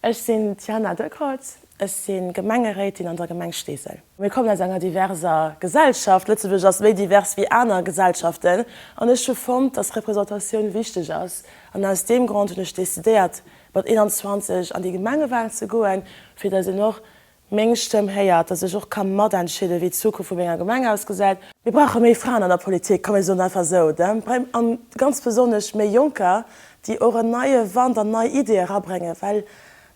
Ech sinn d'Jana Decrodt, ech si Gemengeréitin an der Gemeng Steesel. Mir kommen aus enger diverser Gesellschaft, Lëtzebuerg ass méi divers wéi aner Gesellschaften an ech hu fonnt, dass Representatioun wichteg ass an aus deem Grond hunn ech decidéiert mat 21 an déi Gemengewahlen ze goen, fir dass een och meng Stëmm héiert, dass ech och ka matentscheeden, wéi d'Zukunft vu menger Gemeng ausgesäit. Mir brauche méi Fraen an der Politik, komm mir soen et einfach esou, an ganz besonnesch méi Jonker, déi och en neie Wand an nei Ideeë erabréngen, well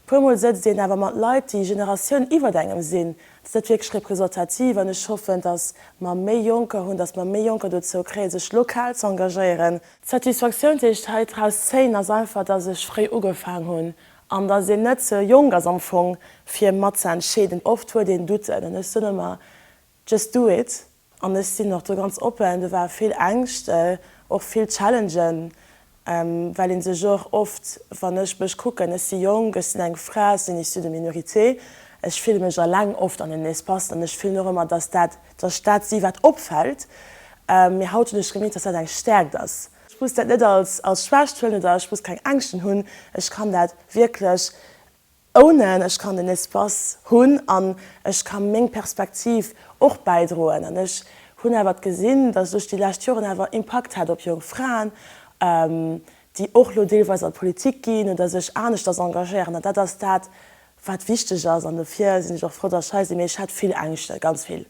puermol sëtzt een awer mat Leit, déi Generatiounen iwwert engem sinn. Dat ass net wierklech representativ an ech hoffen, dass mer méi Jonker hunn, dass mer méi Jonker dozou kréien, sech lokal ze engagéieren. D'Satisfaktioun, déi ech hei draus zéien, ass einfach, dass ech fréi ugefaang hunn An datt een net ze jonk ass am Fong fir mat ze entscheeden. Oft huet een Douten an ech soen ëmmer, just do it. An ech sinn och do ganz oppen. Do ware vill Ängscht, och vill Challengen, well ee sech och oft, wann ech mech kucken, ech si jonk, ech sinn eng Fra, ech sinn issue de minorité, ech fille mech eleng oft an den Espacen an ech fillen och ëmmer, datt dat, datt ech dat si wat opfält. Mee haut hunn ech gemierkt, datt dat eng Stäerkt ass. Ech muss dat net als als Schwächt huelen oder ech muss keng Ängschten hunn. Ech kann dat wierklech ownen, ech kann den Espace hunn an ech ka meng Perspektiv och bäidroen. An ech hunn awer gesinn, datt ech déi lescht Joren awer Impakt hat op jonk Fraen, déi och elo deelweis an d'Politik ginn oder sech aneschters engagéieren. An dat ass dat, wat wichteg ass. An dofir sinn ech och frou, datt ech hei sinn. Mee ech hat vill Ängschten, ganz vill.